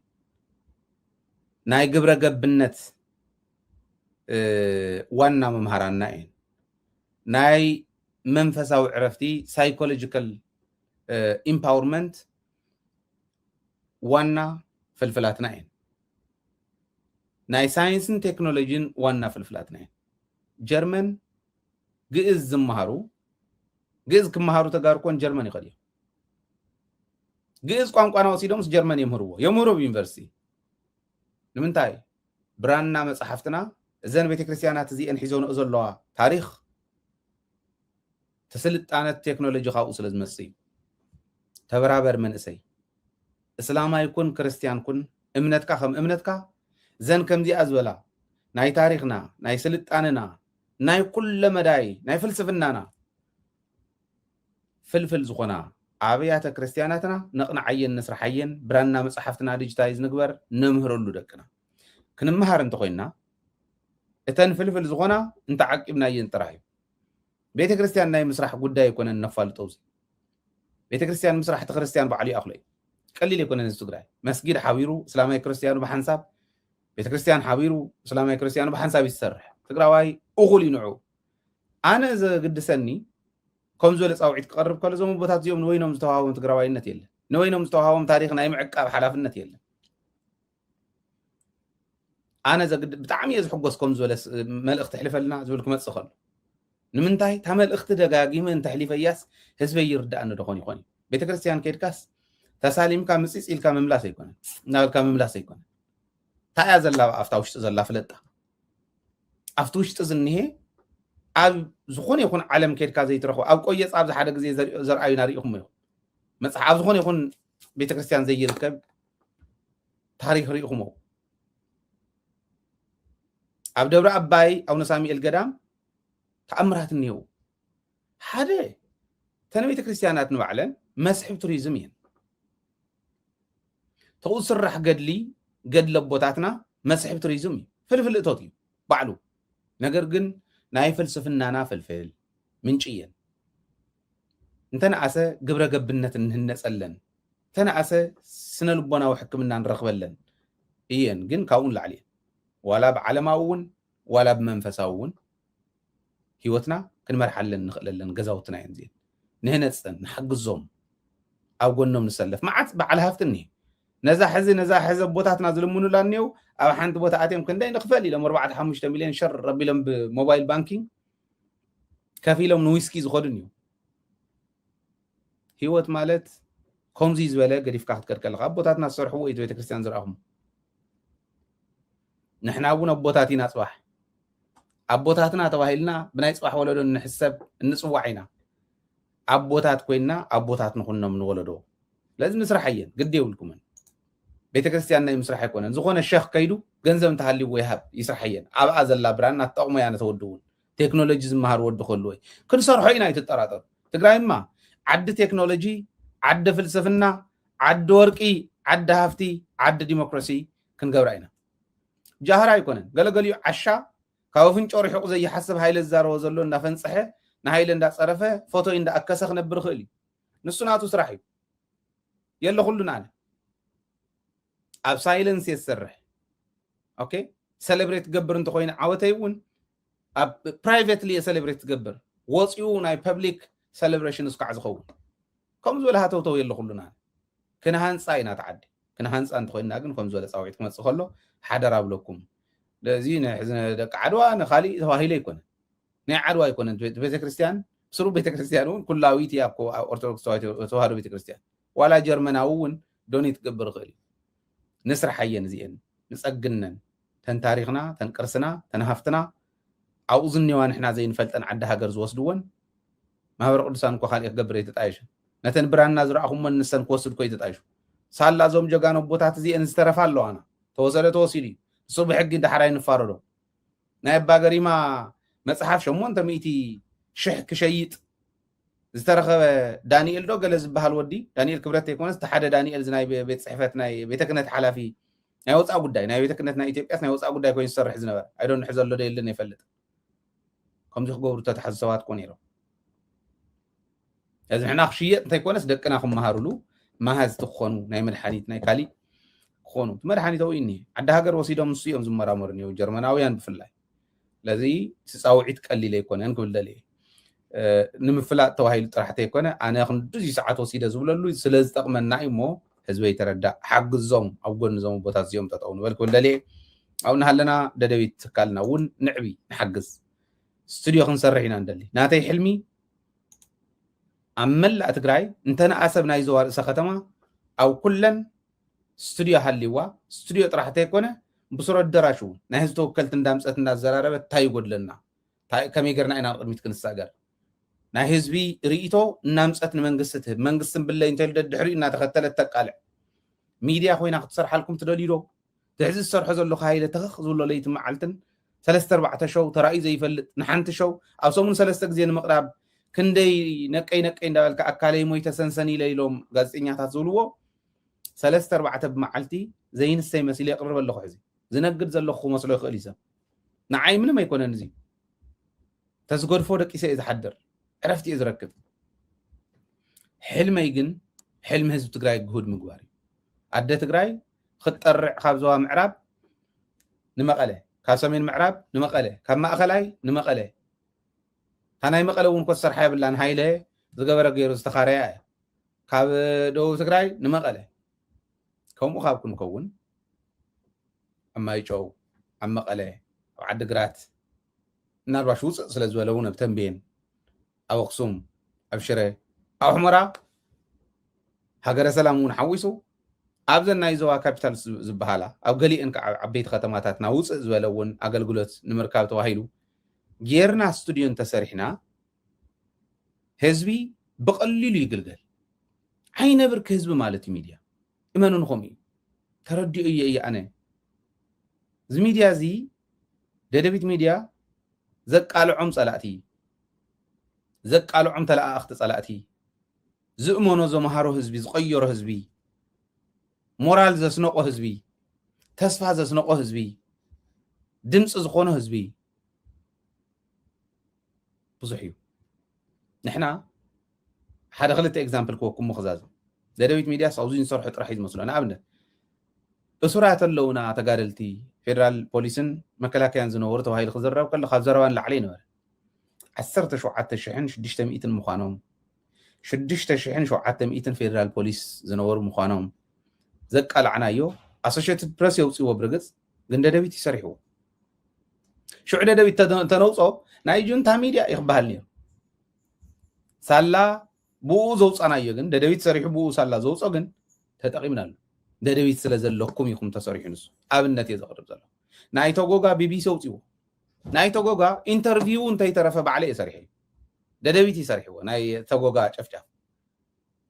ናይ ግብረ ገብነት ዋና መምሃራና እየን። ናይ መንፈሳዊ ዕረፍቲ ሳይኮሎጂካል ኢምፓወርመንት ዋና ፍልፍላትና እየን። ናይ ሳይንስን ቴክኖሎጂን ዋና ፍልፍላትና እየን። ጀርመን ግእዝ ዝመሃሩ ግእዝ ክመሃሩ ተጋርኮን ጀርመን ይኸድ እዮም። ግእዝ ቋንቋና ወሲዶምስ ጀርመን የምህርዎ የምህሩ ኣብ ዩኒቨርሲቲ። ንምንታይ? ብራና መፅሓፍትና እዘን ቤተክርስትያናት እዚአን ሒዞንኦ ዘለዋ ታሪክ ተስልጣነት ቴክኖሎጂ ካብኡ ስለ ዝመፅእ እዩ። ተበራበር መንእሰይ፣ እስላማይ ኩን ክርስትያን ኩን እምነትካ ከም እምነትካ ዘን ከምዚኣ ዝበላ ናይ ታሪክና ናይ ስልጣንና ናይ ኩለ መዳይ ናይ ፍልስፍናና ፍልፍል ዝኾና ኣብያተ ክርስትያናትና ነቕንዓየን ንስርሓየን ብራና መፅሓፍትና ዲጂታይዝ ንግበር ነምህረሉ ደቅና ክንመሃር እንተኮይንና እተን ፍልፍል ዝኾና እንተዓቂብናየን ጥራሕ እዩ። ቤተ ክርስትያን ናይ ምስራሕ ጉዳይ ኣይኮነን ነፋልጦ እዚ ቤተ ክርስትያን ምስራሕ እቲ ክርስትያን ባዕሉ ይኣኽሎ እዩ። ቀሊል ኣይኮነን እዚ ትግራይ መስጊድ ሓቢሩ እስላማይ ክርስትያኑ ብሓንሳብ ቤተ ክርስትያን ሓቢሩ እስላማይ ክርስትያኑ ብሓንሳብ ይሰርሕ ትግራዋይ እኹል እዩ ንዑ ኣነ ዘግድሰኒ ከም ዝበለ ፃውዒት ክቐርብ ከሎ እዞም ኣቦታት እዚኦም ንወይኖም ዝተዋሃቦም ትግራዋይነት የለን ንወይኖም ዝተዋሃቦም ታሪክ ናይ ምዕቃብ ሓላፍነት የለን ኣነ ዘግድ ብጣዕሚ እየ ዝሕጎስ ከም ዝበለ መልእኽቲ ሕልፈልና ዝብል ክመፅእ ከሎ ንምንታይ እታ መልእኽቲ ደጋጊመ እንተሕሊፈያስ ህዝበይ ይርዳእኒ ዶኾን ይኾን እዩ ቤተክርስትያን ከድካስ ተሳሊምካ ምፅፅ ኢልካ ምምላስ ኣይኮነን እናበልካ ምምላስ ኣይኮነን እንታይ እያ ዘላ ኣብታ ውሽጢ ዘላ ፍለጣ ኣብቲ ውሽጢ ዝኒሄ ኣብ ዝኾነ ይኹን ዓለም ከድካ ዘይትረኽቦ ኣብ ቆየፃ ኣብዚ ሓደ ግዜ ዘርኣዩና ርኢኹም ኢኹም መፅሓፍ ኣብ ዝኾነ ይኹን ቤተክርስትያን ዘይርከብ ታሪክ ርኢኹሞ ኣብ ደብረ ኣባይ ኣቡነ ሳሙኤል ገዳም ተኣምራት እኒሄው ሓደ ተነ ቤተክርስትያናት ንባዕለን መስሕብ ቱሪዝም እየን ተኡ ዝስራሕ ገድሊ ገድሊ ኣቦታትና መስሕብ ቱሪዝም እዩ ፍልፍል እቶት እዩ ባዕሉ ነገር ግን ናይ ፍልስፍናና ፍልፍል ምንጪ እየን እንተነኣሰ ግብረ ገብነት እንህነፀለን እንተነኣሰ ስነ ልቦናዊ ሕክምና ንረኽበለን እየን ግን ካብኡ ንላዕሊ እየን ዋላ ብዓለማዊ እውን ዋላ ብመንፈሳዊ እውን ህይወትና ክንመርሓለን ንኽእለለን ገዛውትና እየን እዚአን ንህነፀን ንሓግዞም ኣብ ጎኖም ንሰለፍ መዓት በዓል ሃፍቲ እኒሄ ነዛ ሕዚ ነዛ ሕዚ ኣቦታትና ዝልምኑላ እኒው ኣብ ሓንቲ ቦታ ኣትዮም ክንደይ ንኽፈል ኢሎም ኣርባዕተ ሓሙሽተ ሚልዮን ሸር ኣቢሎም ብሞባይል ባንኪንግ ከፊሎም ንዊስኪ ዝኸዱ እኒው ህይወት ማለት ከምዚ ዝበለ ገዲፍካ ክትከድ ከለካ ኣቦታትና ዝሰርሕዎ እዩ ቤተክርስትያን ዝረኣኹም ንሕና እውን ኣቦታት ኢና ፅባሕ ኣቦታትና ተባሂልና ብናይ ፅባሕ ወለዶ እንሕሰብ እንፅዋዕ ኢና ኣቦታት ኮይና ኣቦታት ንኹኖም ንወለዶ ስለዚ ንስራሕ እየን ግዲ የብልኩምን ቤተክርስትያን ናይ ምስራሕ ኣይኮነን ዝኾነ ሸኽ ከይዱ ገንዘብ እንተሃልይዎ ይሃብ ይስራሕ እየን ኣብኣ ዘላ ብራና ትጠቕሞ እያ ነተወዲ እውን ቴክኖሎጂ ዝመሃር ወዲ ክህልዎ እዩ ክንሰርሖ ኢና ኣይትጠራጠሩ ትግራይማ ዓዲ ቴክኖሎጂ ዓዲ ፍልስፍና ዓዲ ወርቂ ዓዲ ሃፍቲ ዓዲ ዲሞክራሲ ክንገብራ ኢና ጃህራ ኣይኮነን ገለገሊኡ ዓሻ ካብ ኣፍንጮ ርሑቕ ዘይሓስብ ሃይለ ዝዛረቦ ዘሎ እንዳፈንፀሐ ንሃይለ እንዳፀረፈ ፎቶ እንዳኣከሰ ክነብር ይኽእል እዩ ንሱ ናቱ ስራሕ እዩ የለኹሉን ኣነ ኣብ ሳይለንስ እየ ዝሰርሕ ኦኬ ሰለብሬት ትገብር እንተኮይነ ዓወተይ እውን ኣብ ፕራይቬትሊ እየ ሰለብሬት ትገብር ወፂኡ ናይ ፐብሊክ ሰለብሬሽን እስካዕ ዝኸውን ከም ዝበለ ሃተውተው የለኹሉን ኣነ ክንሃንፃ ኢና ተዓዲ ክንሃንፃ እንተኮይንና ግን ከም ዝበለ ፃውዒት ክመፅእ ከሎ ሓደራ ብለኩም እዚ ንሕዚ ደቂ ዓድዋ ንካሊእ ተባሂለ ኣይኮነን ናይ ዓድዋ ኣይኮነን ቤተክርስትያን ስሩ ቤተክርስትያን እውን ኩላዊት እያ እኮ ኣብ ኦርቶዶክስ ተዋህዶ ቤተክርስትያን ዋላ ጀርመናዊ እውን ዶኔት ክገብር ይኽእል እዩ ንስራሕ ኣየን እዚኤን ንጸግነን ተን ታሪኽና ተን ቅርስና ተን ሃፍትና ኣብኡ ዝኔዋ ንሕና ዘይንፈልጠን ዓዲ ሃገር ዝወስድወን ማህበረ ቅዱሳን እኮ ካልእ ክገብር ኣይተጣየሸን። ነተን ብራና ዝረኣኹሞን ንሰን ክወስድ እኮ ኣይተጣየሹ። ሳላ እዞም ጀጋኑ ኣቦታት እዚኤን ዝተረፋ ኣለዋና። ተወሰደ ተወሲዱ እዩ። እሱ ብሕጊ ዳሕራይ ንፋረዶ። ናይ ኣባ ገሪማ መጽሓፍ ሸሞንተ ሚእቲ ሽሕ ክሸይጥ ዝተረኸበ ዳንኤል ዶ ገለ ዝበሃል ወዲ ዳንኤል ክብረት ዘይኮነስ እቲ ሓደ ዳንኤል እዚ ናይ ቤት ጽሕፈት ናይ ቤተ ክህነት ሓላፊ ናይ ወፃኢ ጉዳይ ናይ ቤተ ክህነት ናይ ኢትዮጵያስ ናይ ወፃኢ ጉዳይ ኮይኑ ዝሰርሕ ዝነበረ ኣይዶ ንሕ ዘሎ ዶ የለን ይፈልጥ። ከምዚ ክገብሩ ተታሕዙ ሰባት እኮ ነይሮም። እዚ ንሕና ክሽየጥ እንተይኮነስ ደቅና ክመሃሩሉ መሃዝቲ ክኾኑ ናይ መድሓኒት ናይ ካሊእ ክኾኑ እቲ መድሓኒት ኣብኡ እኒ ዓዲ ሃገር ወሲዶም ንሱ እዮም ዝመራመሩ እኒው ጀርመናውያን ብፍላይ። ስለዚ እቲ ፃውዒት ቀሊል ኣይኮነን ክብል ደልየ። ንምፍላጥ ተባሂሉ ጥራሕ ተይኮነ ኣነ ክንድዚ ሰዓት ወሲደ ዝብለሉ ስለ ዝጠቕመና እዩ እሞ ህዝበይ ተረዳእ ሓግዞም ኣብ ጎኒ ዞም ኣቦታት እዚኦም ጠጠው ንበል ክብል ደልየ። ኣብኡ እናሃለና ደደቢት ትካልና እውን ንዕቢ ንሓግዝ ስቱድዮ ክንሰርሕ ኢና ንደሊ ናተይ ሕልሚ ኣብ መላእ ትግራይ እንተነኣሰብ ናይ ዞባ ርእሰ ከተማ ኣብ ኩለን ስቱድዮ ሃልይዋ ስቱድዮ ጥራሕ እንተይኮነ ብስሩ ኣደራሽ እውን ናይ ህዝቢ ተወከልቲ እንዳምፀት እንዳዘራረበት እንታይ ይጎድለና ከመይ ገርና ኢና ንቅድሚት ክንሳገር ናይ ህዝቢ ርእቶ እናምፀት ንመንግስቲ ትህብ መንግስቲ ብለይ እንተልደ ድሕሪኡ እናተኸተለት ተቃልዕ ሚድያ ኮይና ክትሰርሓልኩም ትደልዩ ዶ ትሕዚ ዝሰርሖ ዘለኹ ሃይለ ተኸኽ ዝብሎ ለይቲ መዓልትን ሰለስተ ኣርባዕተ ሸው ተራእዩ ዘይፈልጥ ንሓንቲ ሸው ኣብ ሰሙን ሰለስተ ግዜ ንምቕራብ ክንደይ ነቀይ ነቀይ እንዳበልካ ኣካለይ ሞይተ ሰንሰን ኢለ ኢሎም ጋዜጠኛታት ዝብልዎ ሰለስተ ኣርባዕተ ብመዓልቲ ዘይንሰይ መሲሉ የቕርብ ኣለኹ ሕዚ ዝነግድ ዘለኹ ክመስሎ ይኽእል እዩ ሰብ ንዓይ ምንም ኣይኮነን እዚ ተዝገድፎ ደቂሰ እየ ዝሓድር ዕረፍቲ እየ ዝረክብ ሕልመይ ግን ሕልሚ ህዝቢ ትግራይ ግሁድ ምግባር እዩ ኣደ ትግራይ ክትጠርዕ ካብ ዞባ ምዕራብ ንመቐለ ካብ ሰሜን ምዕራብ ንመቐለ ካብ ማእኸላይ ንመቐለ እታ ናይ መቐለ እውን ኮሰርሓ የብላን ሃይለ ዝገበረ ገይሩ ዝተኻረያ እያ ካብ ደቡብ ትግራይ ንመቐለ ከምኡ ካብ ክንከውን ኣብ ማይጨው ኣብ መቐለ ኣብ ዓዲግራት ምናልባሽ ውፅእ ስለ ዝበለ እውን ኣብ ተንቤን ኣብ ኣክሱም ኣብ ሽረ ኣብ ሕመራ ሃገረ ሰላም እውን ሓዊሱ ኣብዘን ናይ ዞባ ካፒታል ዝበሃላ ኣብ ገሊአን ከዓ ዓበይቲ ከተማታትና ውፅእ ዝበለ እውን ኣገልግሎት ንምርካብ ተባሂሉ ጌርና ስቱድዮ እንተሰሪሕና ህዝቢ ብቐሊሉ ይግልገል። ዓይነ ብርኪ ህዝቢ ማለት እዩ ሚድያ። እመኑን ከምኡ እዩ። ተረዲኦ እየ እየ ኣነ። እዚ ሚድያ እዚ ደደቢት ሚድያ ዘቃልዖም ጸላእቲ፣ ዘቃልዖም ተለኣኣኽቲ ጸላእቲ፣ ዝእመኖ ዘምሃሮ ህዝቢ፣ ዝቐየሮ ህዝቢ፣ ሞራል ዘስነቆ ህዝቢ፣ ተስፋ ዘስነቆ ህዝቢ፣ ድምፂ ዝኾኖ ህዝቢ ብዙሕ እዩ። ንሕና ሓደ ክልተ ኤግዛምፕል ክወኩም ምኽዛዝ ደደቢት ሚድያስ ኣብዚ ንሰርሖ ጥራሕ እዩ ዝመስሎ ንኣብነት እሱራት ኣለውና ተጋደልቲ ፌደራል ፖሊስን መከላከያን ዝነበሩ ተባሂሉ ክዝረብ ከሎ ካብ ዘረባ ንላዕሊ ይነበረ ዓሰርተ ሸውዓተ ሽሕን ሽዱሽተ ሚእትን ምዃኖም ሽዱሽተ ሽሕን ሸውዓተ ሚእትን ፌደራል ፖሊስ ዝነበሩ ምዃኖም ዘቃላዕናዮ ኣሶሽትድ ፕረስ የውፅዎ ብርግፅ ግን ደደቢት ይሰርሕዎ ሽዑ ደደቢት ተነውፆ ናይ ጁንታ ሚድያ ይክበሃል ነይሩ ሳላ ብኡ ዘውፃናዮ ግን ደደቢት ሰሪሑ ብኡ ሳላ ዘውፆ ግን ተጠቂምናሉ ደደቢት ስለ ዘለኩም ይኹም ተሰሪሑ ንሱ ኣብነት እየ ዘቅርብ ዘሎ ናይ ተጎጋ ቢቢሲ ኣውፅዎ ናይ ተጎጋ ኢንተርቪው እንተይተረፈ ባዕለ እየ ሰሪሐ ደደቢት ይሰርሕዎ ናይ ተጎጋ ጨፍጫፍ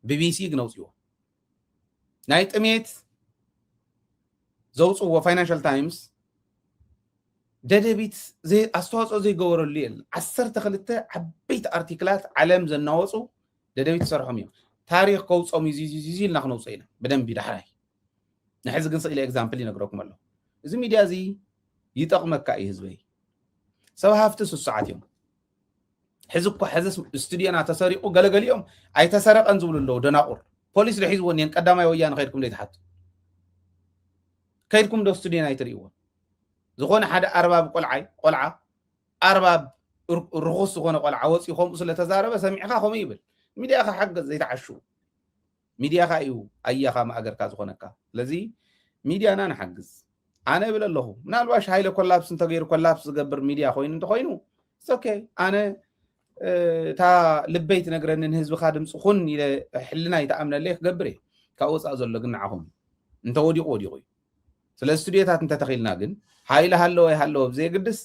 ቢቢሲ ግን ኣውፅዎ ናይ ጥሜት ዘውፅዎ ፋይናንሻል ታይምስ ደደቢት ኣስተዋፅኦ ዘይገበረሉ የለን ዓሰርተ ክልተ ዓበይቲ ኣርቲክላት ዓለም ዘናወፁ ደደቢት ዝሰርሖም እዮም ታሪክ ከውፆም እዩ ኢልና ክነውፅኦ ኢና ብደንቢ ዳሕራይ ንሕዚ ግን ስእሊ ኤግዛምፕል ይነግረኩም ኣሎ እዚ ሚድያ እዚ ይጠቕመካ እዩ ህዝበይ ሰብ ሃፍቲ ስሱዓት እዮም ሕዚ እኮ ሕዚ ስቱድዮና ተሰሪቑ ገለገሊኦም ኣይተሰረቐን ዝብሉ ኣለዉ ደናቑር ፖሊስ ዶ ሒዝዎ እኒአን ቀዳማይ ወያነ ከይድኩም ዘይትሓቱ ከይድኩም ዶ ስቱድዮና ኣይትርእይዎ ዝኾነ ሓደ ኣርባብ ቆልዓይ ቆልዓ ኣርባብ ርኹስ ዝኾነ ቆልዓ ወፂኡ ከምኡ ስለተዛረበ ሰሚዕካ ከምኡ ይብል ሚድያኻ ሓገዝ ዘይተዓሹ ሚድያኻ እዩ ኣያኻ ማእገርካ ዝኾነካ ስለዚ ሚድያና ንሓግዝ ኣነ እብል ኣለኹ ምናልባሽ ሃይለ ኮላፕስ እንተገይሩ ኮላፕስ ዝገብር ሚድያ ኮይኑ እንተኮይኑ ኦኬ ኣነ እታ ልበይ ትነግረኒ ንህዝብኻ ድምፂ ኩን ኢለ ሕልና ይተኣምነለይ ክገብር እየ ካብ ወፃእ ዘሎ ግን ንዓኹም እንተወዲቑ ወዲቑ እዩ ስለ ስቱድዮታት እንተተኺልና ግን፣ ሃይለ ሃለወ ኣይሃለወ ብዘየግድስ፣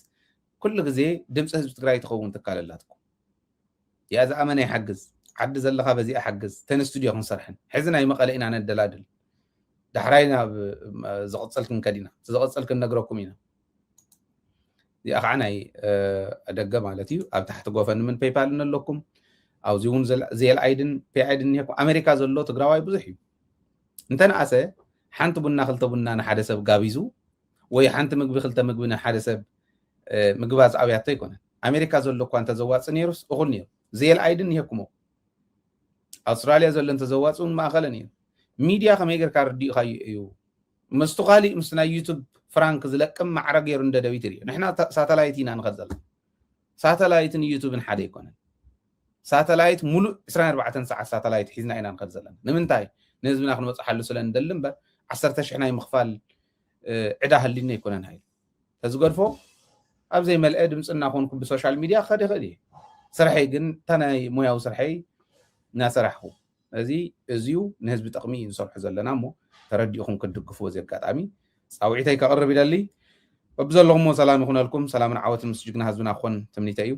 ኩሉ ግዜ ድምፂ ህዝቢ ትግራይ ትኸውን ትካል ኣላትኩም። እዚኣ ዝኣመነ ይሓግዝ፣ ዓዲ ዘለኻ በዚኣ ሓግዝ፣ ተን ስቱድዮ ክንሰርሐን። ሕዚ ናይ መቐለ ኢና ነደላድል። ዳሕራይ ናብ ዝቕፅል ክንከድ ኢና። እቲ ዝቕፅል ክንነግረኩም ኢና። እዚኣ ከዓ ናይ ደገ ማለት እዩ። ኣብ ታሕቲ ጎፈንምን ፔይፓልን ኣለኩም። ኣብዚ እውን ዜል ኣይድን ፔይ ኣይድን እኒሄኩም። ኣሜሪካ ዘሎ ትግራዋይ ብዙሕ እዩ። እንተነኣሰ ሓንቲ ቡና ክልተ ቡና ንሓደ ሰብ ጋቢዙ ወይ ሓንቲ ምግቢ ክልተ ምግቢ ንሓደ ሰብ ምግባዝ ኣብያቶ ኣይኮነን። ኣሜሪካ ዘሎ እኳ እንተዘዋፅ ነይሩስ እኹል ነይሩ። ዜል ኣይድን እኒሄኩሞ። ኣውስትራልያ ዘሎ እንተዘዋፅ እውን ማእኸለ ነይሩ። ሚድያ ከመይ ጌርካ ርዲእካዩ እዩ? ምስቱ ካሊእ ምስ ናይ ዩቱብ ፍራንክ ዝለቅም ማዕረ ገይሩ እንደ ደቢት ይርዮ። ንሕና ሳተላይት ኢና ንኸድ ዘለና። ሳተላይትን ዩቱብን ሓደ ኣይኮነን። ሳተላይት ሙሉእ ዕስራን ኣርባዕተን ሰዓት ሳተላይት ሒዝና ኢና ንኸድ ዘለና። ንምንታይ? ንህዝብና ክንበፅሓሉ ስለ ንደሊ እምበር ዓሰርተ ሽሕ ናይ ምኽፋል ዕዳ ህሊና ኣይኮነን። ሃይል ተዝገድፎ ኣብ ዘይመልአ ድምፂ እናኾንኩ ብሶሻል ሚድያ ክኸድ ይኽእል እየ። ስርሐይ ግን እታ ናይ ሞያዊ ስርሐይ እናሰራሕኩ እዚ እዚዩ ንህዝቢ ጥቕሚ እዩ ንሰርሑ ዘለና እሞ ተረዲእኹም ክትድግፉ በዚ ኣጋጣሚ ፃውዒተይ ከቕርብ ይደሊ። በብዘለኹሞ ሰላም ይኹነልኩም። ሰላምን ዓወትን ምስ ጅግና ህዝብና ክኾን ትምኒተይ እዩ።